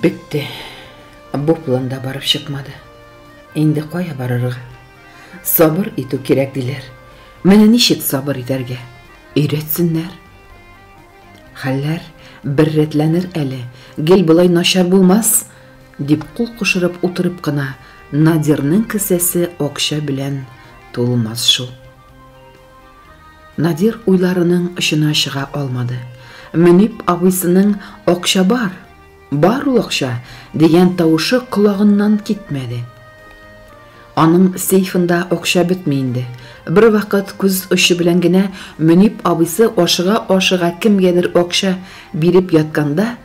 Бетте. Бу план да барып чыкмады. Инде кая барырга? Сабыр итү кирәк диләр. Менә ничек сабыр итәргә? Өйрәтсеннәр. Хәлләр бер рәтләнер әле, гел болай начар булмас, дип кул кушырып утырып кына Надирның кесәсе акча белән тулмас шул. Надир уйларының очына чыга алмады. Мөнип абыйсының акча бар, бар ул акча дигән тавышы колагыннан китмәде. Аның сейфында акча бетми инде. Бервакыт күз очы белән генә Мөнип абыйсы ашыга-ашыга кемгәдер акча биреп ятканда,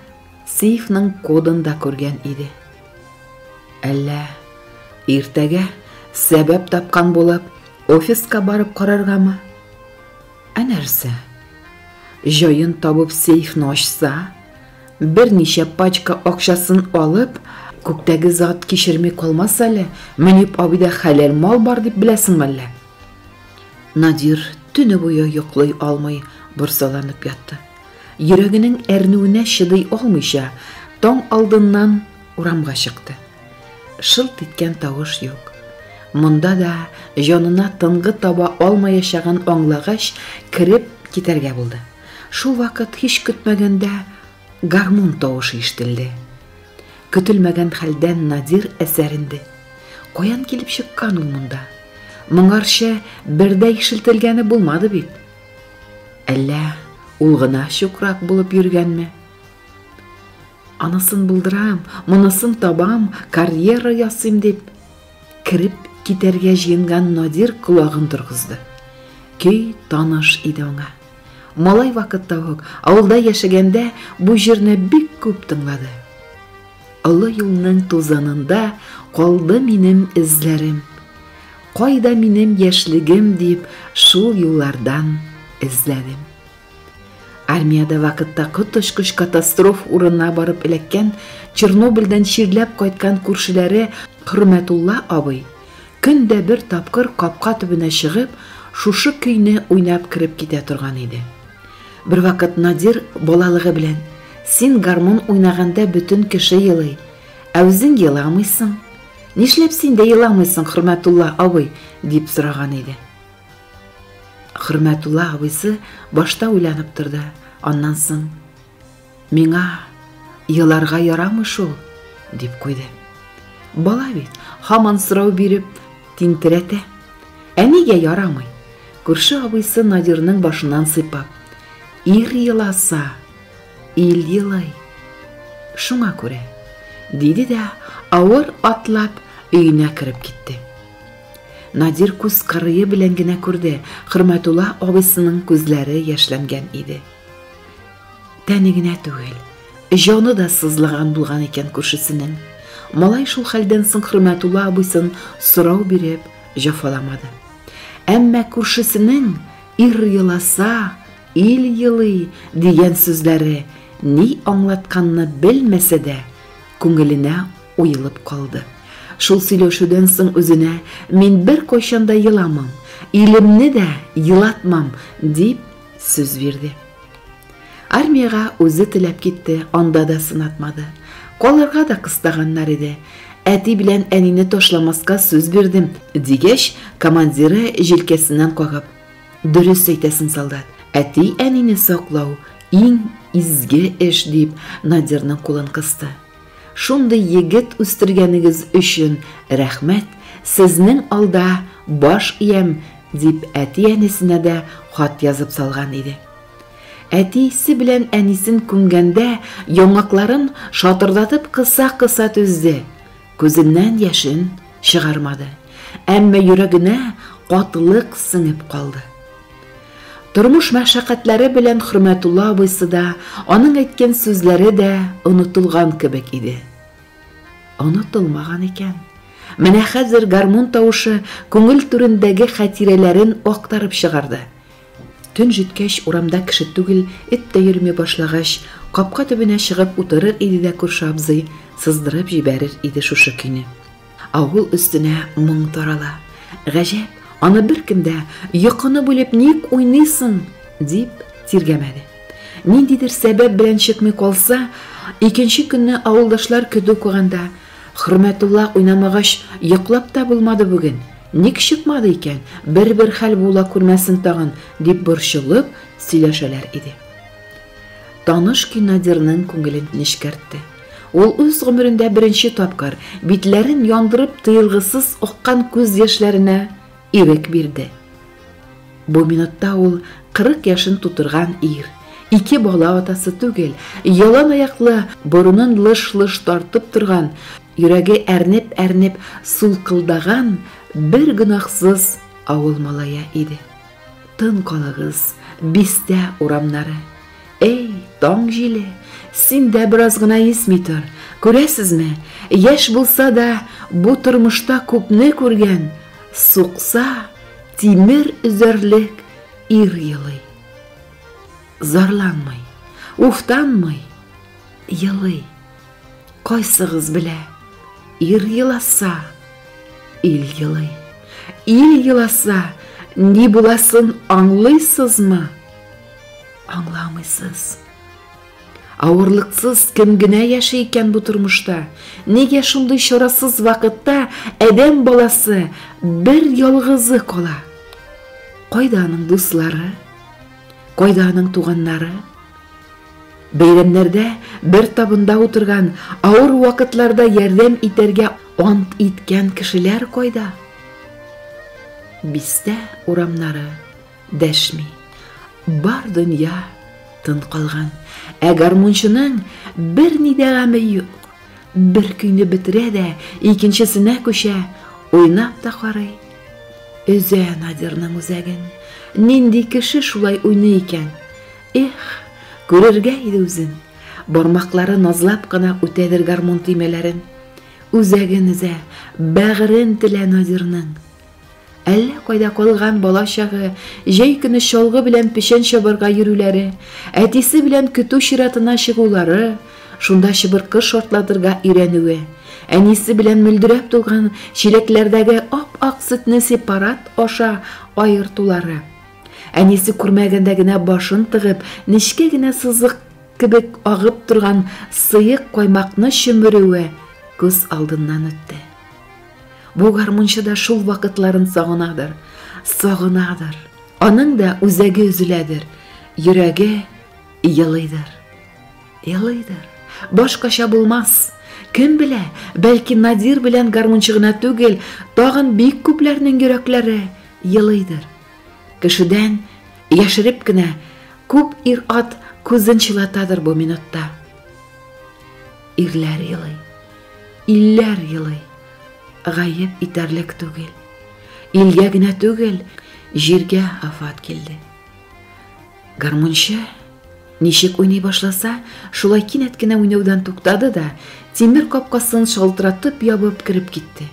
сейфның кодын да күргән иде. Әллә иртәгә сәбәп тапкан булып, офиска барып караргамы? Ә нәрсә? Җаен табып сейфны ачса, берничә пачка акчасын алып, күктәге зат кичерми калмас әле, Мөнип абыйда хәләл мал бар дип беләсеңме әллә? Надир төне буе йоклый алмый борсаланып ятты. Йөрәгенең әрнүенә чыдый алмыйча, таң алдыннан урамга чыкты. Шылт иткән тавыш юк. Монда да җанына тынгы таба алмаячагын аңлагач, кереп китәргә булды. Шул вакыт һич көтмәгәндә гармун тавышы ишетелде. Көтелмәгән хәлдән Надир әсәренде. Каян килеп чыккан ул монда? Моңарчы бер дә ишелтелгәне булмады бит. Әллә ул гына чукрак булып йөргәнме? Анысын булдырам, монысын табам, карьера ясыйм дип кереп китәргә җыенган Надир колагын торгызды. Көй таныш иде аңа. Малай вакытта ук авылда яшәгәндә бу җырны бик күп тыңлады. Олы юлның тузанында калды минем эзләрем. Кайда минем яшьлегем дип шул юллардан эзләдем. Армиядә вакытта коточкыч катастроф урынына барып эләккән Чернобыльдән чирләп кайткан күршеләре Хөрмәтулла абый көн дә бер тапкыр капка төбенә чыгып, шушы көйне уйнап кереп китә торган иде. Бервакыт Надир балалыгы белән, Син гармун уйнаганда бөтен кеше елый, ә үзең еламыйсың. Нишләп син дә еламыйсың, Хөрмәтулла абый? дип сораган иде. Хөрмәтулла абыйсы башта уйланып торды, аннан соң Миңа еларга ярамый шул, дип куйды. Бала бит һаман сорау биреп тинтерәтә. Ә нигә ярамый? Күрше абыйсы Надирның башыннан сыйпап, Ир еласа, ил елый. Шуңа күрә, диде дә авыр атлап өенә кереп китте. Надир күз кырые белән генә күрде, Хөрмәтулла абыйсының күзләре яшьләнгән иде. Тәне генә түгел, җаны да сызлаган булган икән күршесенең. Малай шул хәлдән соң Хөрмәтулла абыйсын сорау биреп җафаламады. Әмма күршесенең ир еласа, ил елый дигән сүзләре ни аңлатканны белмәсә дә, күңеленә уелып калды. Шул сөйләшүдән соң үзенә, Мин беркайчан да еламам, илемне дә елатмам, дип сүз бирде. Армиягә үзе теләп китте, анда да сынатмады. Калырга да кыстаганнар иде. Әти белән әнине ташламаска сүз бирдем, дигәч, командиры җилкәсеннән кагып, Дөрес әйтәсең, солдат, әти-әнине саклау иң изге эш, дип Надирның кулын кысты. Шундый егет үстергәнегез өчен рәхмәт, сезнең алда баш иям, дип әти-әнисенә дә хат язып салган иде. Әтисе белән әнисен күмгәндә яңакларын шатырдатып кыса-кыса түзде, күзеннән яшен чыгармады. Әмма йөрәгенә катылык сеңеп калды. Тормыш мәшәкатьләре белән Хөрмәтулла абыйсы да, аның әйткән сүзләре дә онытылган кебек иде. Онытылмаган икән. Менә хәзер гармун тавышы күңел түрендәге хатирәләрен актарып чыгарды. Төн җиткәч, урамда кеше түгел, эт тә йөрми башлагач, капка төбенә чыгып утырыр иде дә күрше абзый, сыздырып җибәрер иде шушы көйне. Авыл өстенә моң тарала. Гаҗәп, аны беркем дә, йокыны бүлеп ник уйныйсың, дип тиргәмәде. Ниндидер сәбәп белән чыкмый калса, икенче көнне авылдашлар көтү куганда, Хөрмәтулла уйнамагач, йоклап та булмады бүген. Ник чыкмады икән, бер-бер хәл була күрмәсен тагын, дип борчылып сөйләшәләр иде. Таныш көй Надирның күңелен нечкәртте. Ул үз гомерендә беренче тапкыр битләрен яндырып тыелгысыз аккан күз яшьләренә ирек бирде. Бу минутта ул 40 яшен тутырган ир, ике бала атасы түгел, ялан аяклы, борынын лыш-лыш тартып торган, йөрәге әрнеп-әрнеп сулкылдаган бер гөнаһсыз авыл малае иде. Тын калыгыз, бистә урамнары. Эй, таң җиле, син дә бераз гына исми тор. Күрәсезме, яшь булса да, бу тормышта күпне күргән, сукса, тимер өзәрлек ир елый. Зарланмый, уфтанмый, елый. Кайсыгыз белә, ир еласа, ил елый. Ил еласа, ни буласын аңлыйсызмы? Аңламыйсыз. Авырлыксыз кем генә яши икән бу тормышта? Нигә шундый чарасыз вакытта адәм баласы бер ялгызы кала? Кайда аның дуслары? Кайда аның туганнары? Бәйрәмнәрдә бер табында утырган, авыр вакытларда ярдәм итәргә ант иткән кешеләр кайда? Бистә урамнары дәшми. Бар дөнья тын калган. Ә гармунчының бер ни дә гаме юк. Бер көйне бетерә дә, икенчесенә күчә, уйнап та карый. Өзә Надирның үзәген. Нинди кеше шулай уйный икән? Эх, күрергә иде үзен. Бармаклары назлап кына үтәдер гармун төймәләрен. Үзәген өзә, бәгырен телә Надирның. Әллә кайда калган бала чагы, җәй көне чалгы белән печән чабарга йөрүләре, әтисе белән көтү чиратына чыгулары, шунда чыбыркы шартлатырга өйрәнүе, әнисе белән мөлдерәп тулган чиләкләрдәге ап-ак сөтне сепарат аша аертулары, әнисе күрмәгәндә генә башын тыгып, нечкә генә сызык кебек агып торган сыек каймакны чөмерүе күз алдыннан үтте. Бу гармунчы да шул вакытларын сагынадыр, сагынадыр. Аның да үзәге өзеләдер, йөрәге елыйдыр. Елыйдыр. Башкача булмас. Кем белә, бәлки Надир белән гармунчы гына түгел, тагын бик күпләрнең йөрәкләре елыйдыр. Кешедән яшереп кенә күп ир-ат күзен чылатадыр бу минутта. Ирләр елый, илләр елый. Гаеп итәрлек түгел. Илгә генә түгел, җиргә афат килде. Гармунчы ничек уйный башласа, шулай кинәт кенә уйнаудан туктады да, тимер капкасын шалтыратып ябып кереп китте.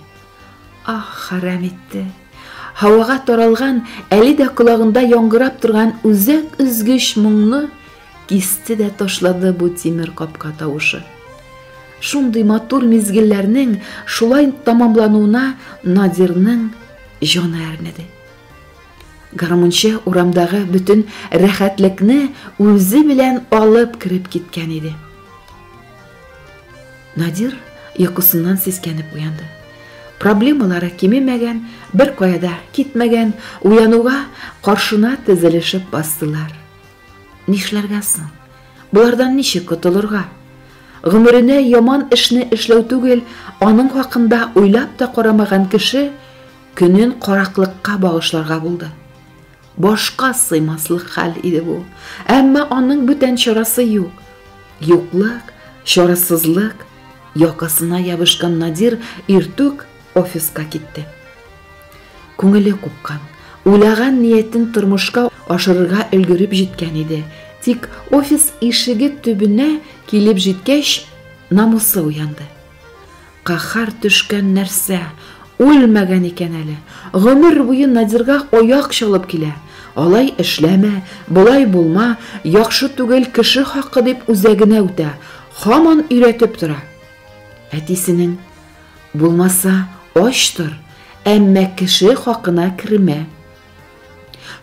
Ах, хәрам итте. Һавага таралган, әле дә колагында яңгырап торган үзәк өзгеч моңны кисте дә ташлады бу тимер капка тавышы. Шундый матур мизгелләрнең шулай тамамлануына Надирның җаны әрнеде. Гармунчы урамдагы бөтен рәхәтлекне үзе белән алып кереп киткән иде. Надир йокысыннан сискәнеп уянды. Проблемалары кимемәгән, бер кая да китмәгән, уянуга каршына тезелешеп бастылар. Нишләргә соң? Болардан ничек котылырга? Гомеренә яман эшне эшләү түгел, аның хакында уйлап та карамаган кеше көнен караклыкка багышларга булды. Башка сыймаслык хәл иде бу. Әмма аның бүтән чарасы юк. Юклык, чарасызлык якасына ябышкан Надир иртүк офиска китте. Күңеле купкан, уйлаган ниятен тормышка ашырырга өлгереп җиткән иде. Тик офис ишеге төбенә килеп җиткәч, намусы уянды. Каһәр төшкән нәрсә, үлмәгән икән әле. Гомер буе Надирга аяк чалып килә. Алай эшләмә, болай булма, яхшы түгел кеше хакы дип үзәгенә үтә, һаман өйрәтеп тора. Әтисенең булмаса, ач тор, әмма кеше хакына кермә.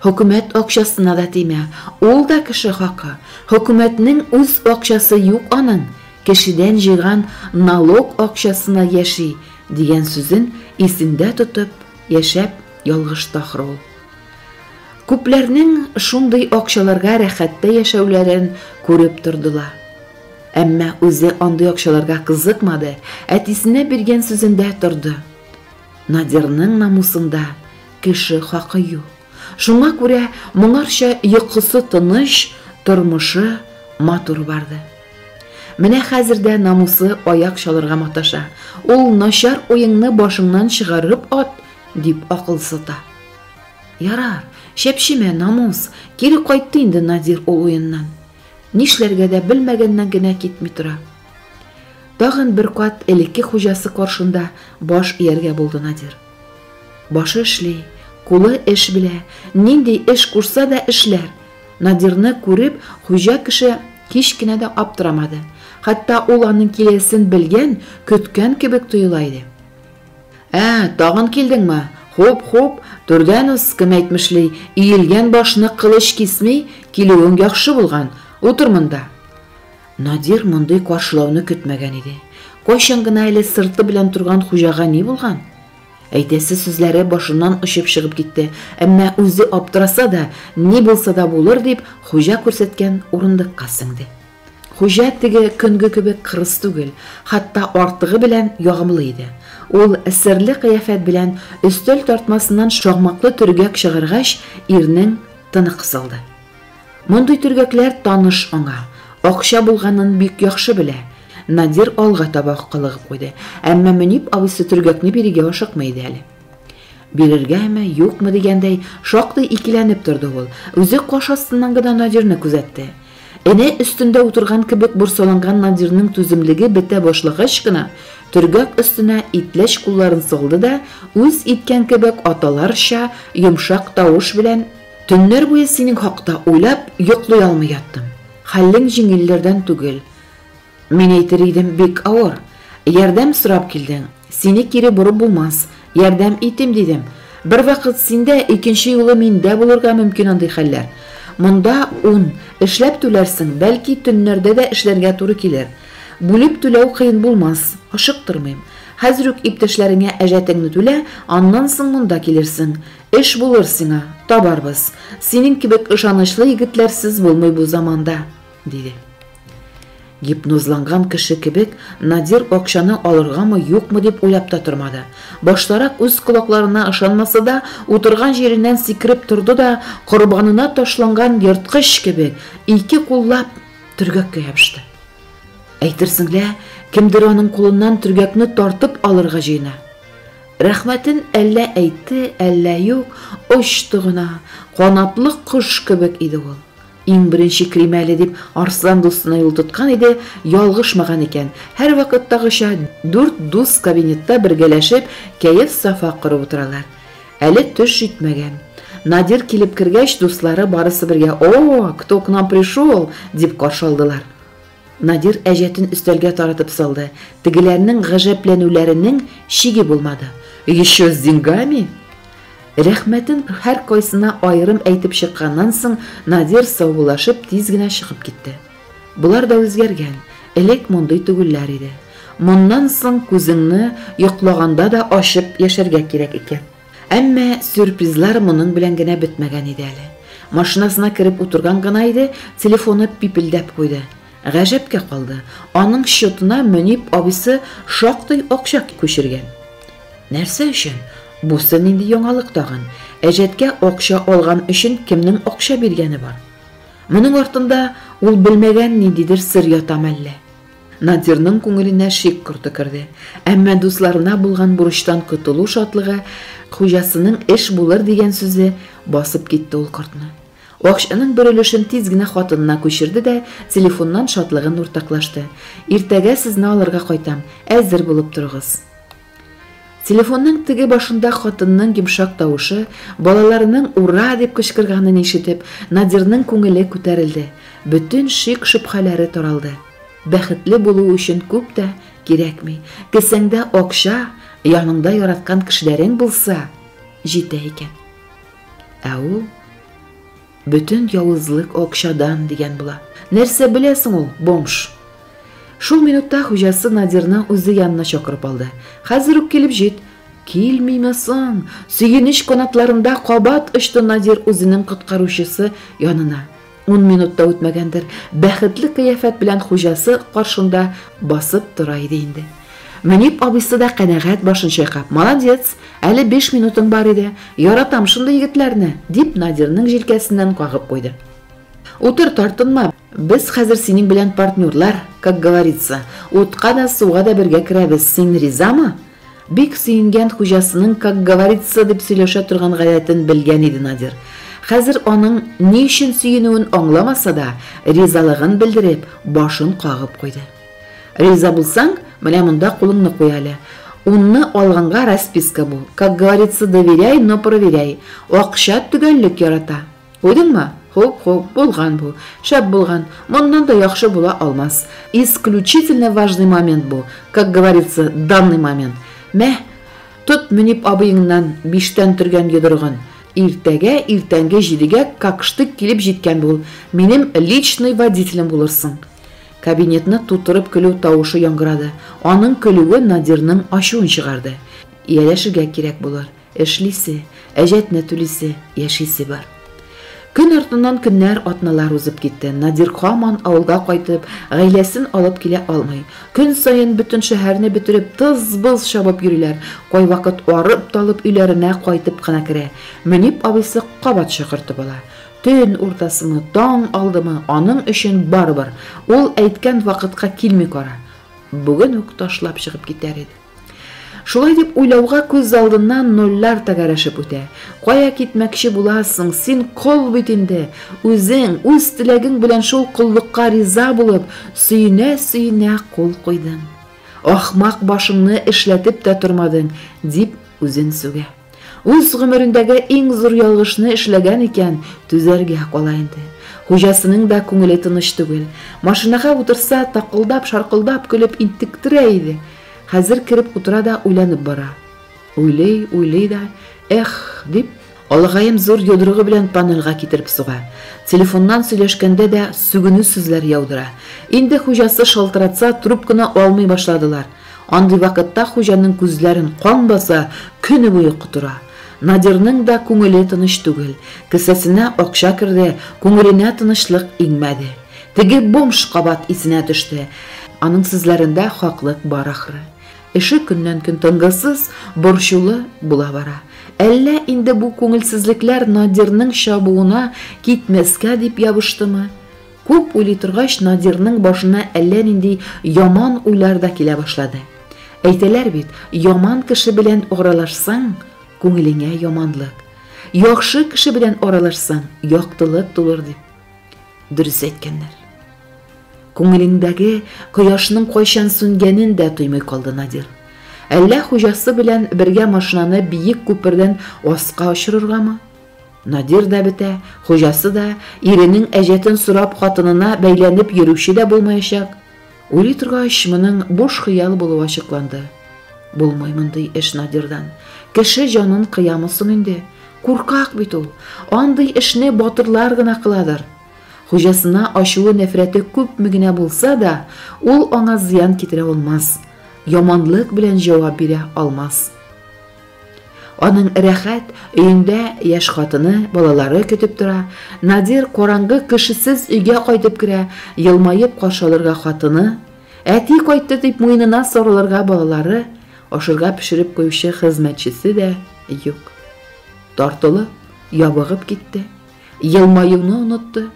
Хөкүмәт акчасына да тимә, ул да кеше хакы. Хөкүмәтнең үз акчасы юк аның, кешедән җыйган налог акчасына яши, дигән сүзен исендә тотып яшәп ялгышты ахры ул. Күпләрнең шундый акчаларга рәхәттә яшәүләрен күреп торды ла. Әмма үзе андый акчаларга кызыкмады, әтисенә биргән сүзендә торды. Надирның намусында кеше хакы юк. Шуңа күрә моңарча йокысы тыныч, тормышы матур барды. Менә хәзер дә намусы аяк чалырга маташа. Ул начар уеңны башыңнан чыгарып ат, дип акыл сата. Ярар, чәпчемә, намус, кире кайтты инде Надир ул уеннан. Нишләргә дә белмәгәннән генә китми тора. Тагын бер кат элекке хуҗасы каршында баш ияргә булды Надир. Башы эшли, кулы эш белә, нинди эш кушса да эшләр. Надирны күреп, хуҗа кеше һич кенә дә аптырамады. Хәтта ул аның киләсен белгән, көткән кебек тоела иде. Ә, тагын килдеңме? Хуп, хуп, түрдән уз, кем әйтмешли, иелгән башны кылыч кисми, килүең яхшы булган. Утыр монда. Надир мондый каршылауны көтмәгән иде. Кайчан гына әле сырты белән торган хуҗага ни булган? Әйтәсе сүзләре башыннан очып чыгып китте, әмма үзе аптыраса да, ни булса да булыр дип, хуҗа күрсәткән урындыкка сеңде. Хуҗа теге көнге кебек кырыс түгел, хәтта артыгы белән ягымлы иде. Ул серле кыяфәт белән өстәл тартмасыннан шакмаклы төргәк чыгаргач, ирнең тыны кысылды. Мондый төргәкләр таныш аңа. Акча булганын бик яхшы белә. Надир алга таба калыгып куйды. Әмма Мөнип абыйсы төргәкне бирергә ашыкмый иде әле. Бирергәме, юкмы дигәндәй, шактый икеләнеп торды ул. Үзе каш астыннан гына Надирны күзәтте. Энә өстендә утырган кебек борсаланган Надирның түземлеге бетә башлагач кына, төргәк өстенә итләч кулларын салды да, үз иткән кебек аталарча йомшак тавыш белән, Төннәр буе синең хакта уйлап, йоклый алмый яттым. Хәлең җиңелләрдән түгел. Мин әйтер идем, бик авыр. Ярдәм сорап килдең. Сине кире борып булмас. Ярдәм итим дидем. Бервакыт синдә, икенче юлы миндә булырга мөмкин андый хәлләр. Монда ун. Эшләп түләрсең, бәлки төннәрдә дә эшләргә туры килер. Бүлеп түләү кыен булмас. Ашыктырмыйм. Хәзер үк иптәшләреңә әҗәтеңне түлә, аннан соң монда килерсең. Эш булыр сиңа, табарбыз. Синең кебек ышанычлы егетләрсез булмый бу заманда, диде. Гипнозланган кеше кебек, Надир акчаны алыргамы, юкмы дип уйлап та тормады. Баштарак үз колакларына ышанмаса да, утырган җиреннән сикереп торды да, корбанына ташланган ерткыч кебек, ике куллап төргәккә ябышты. Әйтерсең лә, кемдер аның кулыннан төргәкне тартып алырга җыена. Рәхмәтен әллә әйтте, әллә юк, очты гына, канатлы кош кебек иде ул. Иң беренче керим әле дип Арслан дустына юл тоткан иде, ялгышмаган икән. Һәрвакыттагыча дүрт дус кабинетта бергәләшеп кәеф-сафа корып утыралар. Әле төш җитмәгән. Надир килеп кергәч, дуслары барысы бергә «О, кто к нам пришел?» дип каршы алдылар. Надир әҗәтен өстәлгә таратып салды. Тегеләрнең гаҗәпләнүләренең чиге булмады. Еще с деньгами? Рәхмәтен һәркайсына аерым әйтеп чыкканнан соң, Надир саубуллашып тиз генә чыгып китте. Болар да үзгәргән, элек мондый түгелләр иде. Моннан соң күзеңне йоклаганда да ачып яшәргә кирәк икән. Әмма сюрпризлар моның белән генә бетмәгән иде әле. Машинасына кереп утырган гына иде, телефоны пипелдәп куйды. Гаҗәпкә калды, аның счетына Мөнип абыйсы шактый акча күчергән. Нәрсә өчен? Бусы нинди яңалык тагын? Әҗәткә акча алган өчен кемнең акча биргәне бар? Моның артында ул белмәгән ниндидер сер ята мәллә? Надирның күңеленә шик корты керде. Әмма дусларына булган бурычтан котылу шатлыгы, хуҗасының эш булыр дигән сүзе басып китте ул кортны. Акчаның бер өлешен тиз генә хатынына күчерде дә, телефоннан шатлыгын уртаклашты. Иртәгә сезне алырга кайтам, әзер булып торыгыз. Телефонның теге башында хатынның йомшак тавышы, балаларының ура дип кычкырганын ишетеп, Надирның күңеле күтәрелде, бөтен шик-шөбһәләре таралды. Бәхетле булу өчен күп тә кирәкми. Кесәңдә акча, яныңда яраткан кешеләрең булса, җитә икән. Ә ул Бөтен явызлык акчадан, дигән була. Нәрсә беләсең ул, бомж? Шул минутта хуҗасы Надирны үзе янына чакырып алды. Хәзер үк килеп җит. Килмиме соң? Сөенеч канатларында кабат очты Надир үзенең коткаручысы янына. Ун минут та үтмәгәндер, бәхетле кыяфәт белән хуҗасы каршында басып тора иде инде. Мөнип абыйсы да канәгать башын чайкап, «Молодец, әле 5 минутың бар иде, яратам шундый егетләрне», дип Надирның җилкәсеннән кагып куйды. Утыр, тартынма, без хәзер синең белән партнерлар, как говорится, утка да, суга да бергә керәбез, син ризамы? Бик сөенгән хуҗасының как говорится дип сөйләшә торган гадәтен белгән иде Надир. Хәзер аның ни өчен сөенүен аңламаса да, ризалыгын белдереп, башын кагып куйды. Риза булсаң, менә монда кулыңны куй әле. Унны алганга расписка бу. Как говорится, доверяй, но проверяй. Акча төгәллек ярата. Куйдыңмы? Хоп-хоп, булган бу. Шәп булган. Моннан да яхшы була алмас. Исключительно важный момент бу. Как говорится, данный момент. Мә, тот Мөнип абыеңнан биштән төргән йодрыгын. Иртәгә иртәнге 7-гә как штык килеп җиткән бул. Минем личный водителем булырсың. Кабинетны тутырып көлү тавышы яңгырады. Аның көлүе Надирның ачуын чыгарды. Ияләшергә кирәк булыр. Эшлисе, әҗәтне түлисе, яшисе бар. Көн артыннан көннәр, атналар узып китте. Надир һаман авылга кайтып, гаиләсен алып килә алмый. Көн саен бөтен шәһәрне бетереп, тыз-быз чабып йөриләр. Кайвакыт арып-талып өйләренә кайтып кына керә. Мөнип абыйсы кабат чакыртып ала. Төн уртасымы, таң алдымы, аның өчен барыбер. Ул әйткән вакытка килми кара. Бүген үк ташлап чыгып китәр иде. Шулай дип уйлауга күз алдыннан нольләр тәгәрәшеп үтә. Кая китмәкче буласың, син кол бит инде. Үзең, үз теләгең белән шул коллыкка риза булып, сөенә-сөенә кул куйдың. Ахмак башыңны эшләтеп тә тормадың, дип үзен сүгә. Үз гомерендәге иң зур ялгышны эшләгән икән, түзәргә кала инде. Хуҗасының да күңеле тыныч түгел. Машинага утырса, такылдап, шаркылдап көлеп интектерә иде. Хәзер кереп утыра да уйланып бара. Уйлый, уйлый да, эх, дип, алагаем зур йодрыгы белән панельгә китереп суга. Телефоннан сөйләшкәндә дә сүгенү сүзләр яудыра. Инде хуҗасы шалтыратса, трубканы алмый башладылар. Андый вакытта хуҗаның күзләрен кан баса, көне буе котыра. Надирның да күңеле тыныч түгел. Кесәсенә акча керде, күңеленә тынычлык иңмәде. Теге бомж кабат исенә төште. Аның сүзләрендә хаклык бар ахры. Эше көннән-көн тынгысыз, борчулы була бара. Әллә инде бу күңелсезлекләр Надирның чабуына китмәскә дип ябыштымы? Күп уйлый торгач, Надирның башына әллә нинди яман уйлар да килә башлады. Әйтәләр бит, яман кеше белән аралашсаң, күңелеңә яманлык. Яхшы кеше белән аралашсаң, яктылык тулыр дип. Дөрес әйткәннәр. Күңелендәге кояшның кайчан сүнгәнен дә тоймый калды Надир. Әллә хуҗасы белән бергә машинаны биек күпердән аска очырыргамы? Надир да бетә, хуҗасы да, иренең әҗәтен сорап хатынына бәйләнеп йөрүче дә булмаячак. Уйлый торгач, моның буш хыял булуы ачыкланды. Булмый мондый эш Надирдан. Кеше җанын кыямы соң инде? Куркак бит ул. Андый эшне батырлар гына кыладыр. Хуҗасына ачуы нәфрәте күпме генә булса да, ул аңа зыян китерә алмас. Яманлык белән җавап бирә алмас. Аның рәхәт өендә яшь хатыны, балалары көтеп тора. Надир караңгы кешесез өйгә кайтып керә, елмаеп каршы алырга хатыны, әти кайтты дип муенына сарылырга балалары, ашырга пешереп куючы хезмәтчесе дә юк. Тартылып, ябыгып китте. Елмаюны онытты.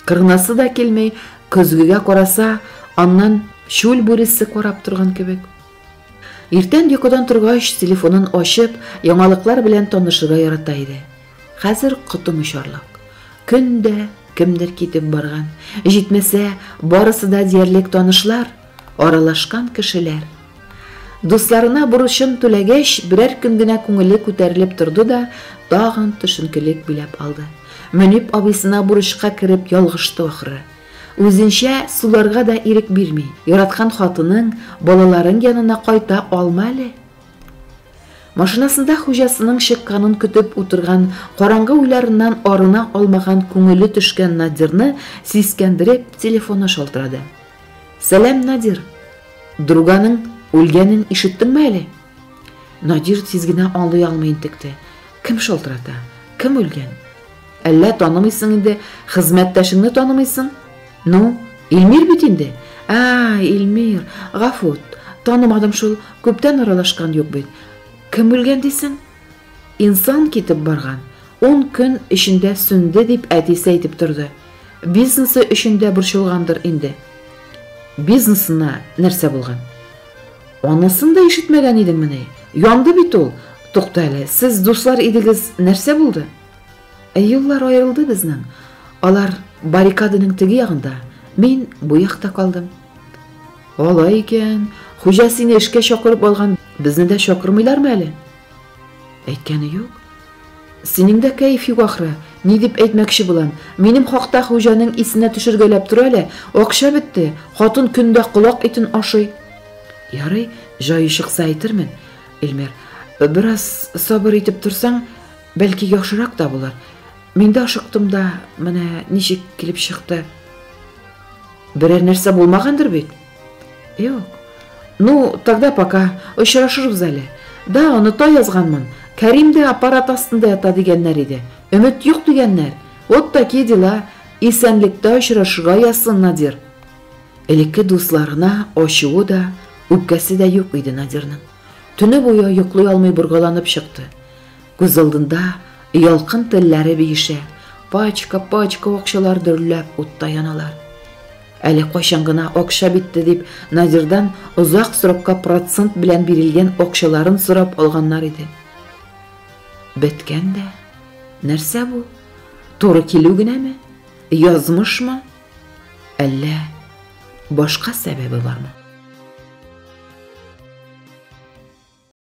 Кырынасы да килми, көзгегә караса, аннан чүл бүресе карап торган кебек. Иртән йокыдан торгач, телефонын ачып, яңалыклар белән танышырга ярата иде. Хәзер котым очарлык. Көн дә кемдер китеп барган. Җитмәсә, барысы да диярлек танышлар, аралашкан кешеләр. Дусларына бурычын түләгәч, берәр көн генә күңеле күтәрелеп торды да, тагын төшенкелек биләп алды. Мөнип абыйсына бурычка кереп ялгышты ахры. Үзенчә суларга да ирек бирми. Яраткан хатының, балаларың янына кайта алма әле. Машинасында хуҗасының чыкканын көтеп утырган, караңгы уйларыннан арына алмаган күңеле төшкән Надирны сискәндереп телефоны шалтырады. Сәлам, Надир. Друганың үлгәнен ишеттеңме әле? Надир тиз генә аңлый алмый интекте. Кем шалтырата? Кем үлгән? Әллә танымыйсың инде, хезмәттәшеңне танымыйсың? Ну, Илмир бит инде. А, Илмир, гафу, танымадым шул, күптән аралашкан юк бит. Кем үлгән дисең? Инсан китеп барган. Ун көн эчендә сүнде дип әтисе әйтеп торды. Бизнесы өчен дә борчылгандыр инде. Бизнесына нәрсә булган? Анысын да ишетмәгән идеңмени? Янды бит ул. Тукта әле, сез дуслар идегез, нәрсә булды? Ә юллар аерылды безнең. Алар баррикаданың теге ягында, мин бу якта калдым. Алай икән, хуҗа сине эшкә чакырып алган, безне дә чакырмыйлармы әле? Әйткәне юк. Синең дә кәеф юк ахры. Ни дип әйтмәкче булам? Минем хакта хуҗаның исенә төшергәләп тор әле. Акча бетте, хатын көндә колак итен ашый. Ярый, җае чыкса әйтермен, Эльмир. Бераз сабыр итеп торсаң, бәлки яхшырак та булыр. Мин дә ашыктым да, менә ничек килеп чыкты. Берәр нәрсә булмагандыр бит? Юк. Ну, тогда пока. Очрашырбыз әле. Да, оныта язганмын. Кәрим дә аппарат астында ята дигәннәр иде. Өмет юк дигәннәр. Вот такие дела. Исәнлектә очрашырга язсын, Надир. Элекке дусларына ачуы да, үпкәсе дә юк иде Надирның. Төне буе йоклый алмый боргаланып чыкты. Күз алдында ялкын телләре биешә, пачка-пачка акчалар дөрләп утта яналар. Әле кайчан гына акча битте дип Надирдан озак срокка процент белән бирелгән акчаларын сорап алганнар иде. Беткән дә. Нәрсә бу? Туры килү генәме? Язмышмы? Әллә башка сәбәбе бармы?